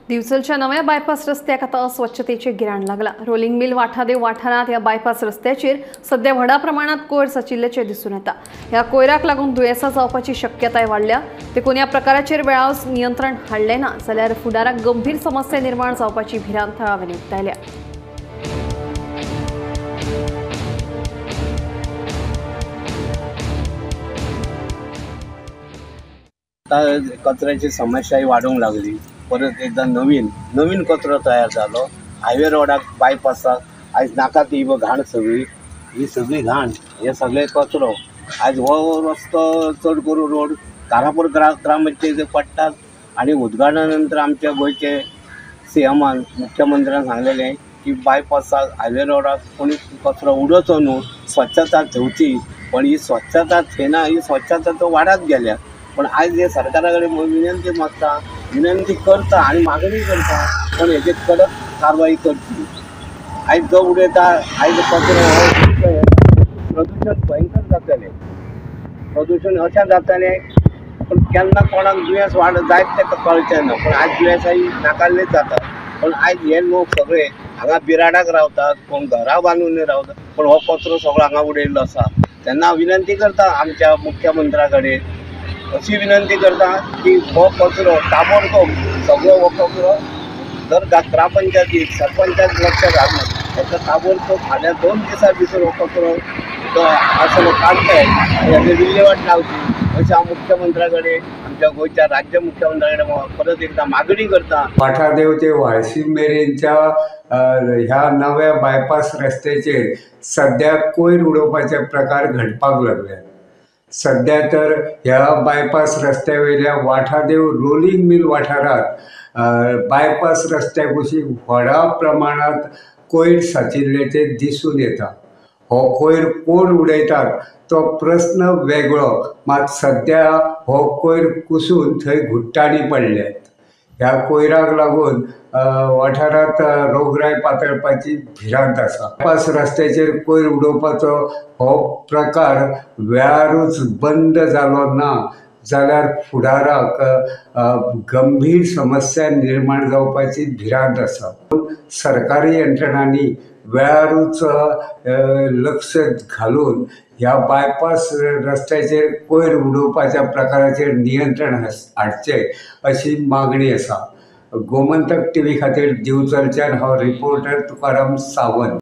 दिवचलच्या नव्या बायपास रस्त्याक आता अस्वच्छतेचे गिराण लागला। रोलिंग मिल वाठादेव वाठारांत ह्या बायपास रस्त्याचेर सध्या व्हडा प्रमाणात कोयर साचिल्ल्याचें दिसून येता। ह्या कोयराक लागून दुयेंसां जावपाची शक्यताय वाडल्या। देखून ह्या प्रकाराचेर वेळावच नियंत्रण हाडलें ना जाल्यार फुडाराक गंभीर समस्या निर्माण जावपाची भिरांत थळाव्यांनी उक्तायल्या। आता कचऱ्याची समस्या वाडूंक लागली। परत एकदा नवीन नवीन कचरो तयार जालो हायवे रोडाक बायपासाक। आयज नाका ती घाण सगळी, ही सगळी घाण, हे सगळे कचरो आयज हो रस्तो चड करून रोड कारापूर ग्रामपंचायतीक पडटात। आनी उद्घाटना नंतर आमच्या गोंयचे सीएमान मुख्यमंत्र्यान सांगलेलें की बायपासाक हायवे रोडाक कोणी कचरो उडोवचो न्हू, स्वच्छता ठेवची। पण ही स्वच्छता थेना, ही स्वच्छता तो वाडत गेल्या। पण आयज हे सरकारा कडेन विनंती मागता, विनंती करता आनी मागणी करता, पण हेजेर कडक कारवाई करची। आयज जो उडयता आयज कचरो हो प्रदूषण भयंकर जातलें, प्रदूषण अशें जातलें पण केन्ना कोणाक दुयेंस वाड जायत तें कळचें ना। पण आयज दुयेंसां ही नाकाल्लीच जाता। पण आयज हे लोक सगळे हांगा बिराडाक रावतात, कोण घरा बांदून रावतात, पण हो कचरो सगळो हांगा उडयल्लो आसा। तेन्ना विनंती करता आमच्या मुख्यमंत्र्या कडेन, अशी विनंती करता की हो कचरो ताबडतोब सगळो हो कचरो जर ग्रामपंचायतीक सरपंचाक लक्ष घालून हेका ताबडतोब फाल्यां 2 दिसां भितर हो कचरो जो आसा तो काडटाय, हेजी विल्हेवाट लावची अशें हांव मुख्यमंत्र्या कडेन, आमच्या गोंयच्या राज्य मुख्यमंत्र्या कडेन परत एकदा मागणी करता। वाठादेव ते व्हाळशी मेरेनच्या ह्या नव्या बायपास रस्त्याचेर सद्या कोयर उडोवपाचे प्रकार घडपाक लागले। सद्या तर ह्या बायपास रस्त्या वयल्या वाठादेव रोलिंग मिल वाठारांत बायपास रस्त्या कुशीक व्हडा प्रमाणांत कोयर साचिल्ल्याचें दिसून येता। हो कोयर कोण उडयतात तो प्रस्न वेगळो, मात सद्या हो कोयर कुसून थंय घुट्टाणी पडल्यात। ह्या कोयराक लागून वाठारांत रोगराय पातळपाची भिरांत आसा। बायपास रस्त्याचेर कोयर उडोवपाचो हो प्रकार वेळारूच बंद जालो ना जाल्यार फुडाराक गंभीर समस्या निर्माण जावपाची भिरांत आसा। सरकारी यंत्रणांनी वेळारूच लक्ष घालून ह्या बायपास रस्त्याचेर कोयर उडोवपाच्या प्रकाराचेर नियंत्रण हाडचें अशी मागणी आसा। गोमंतक टीव्ही खातीर दिवचलच्यान हांव रिपोर्टर तुकाराम सावंत।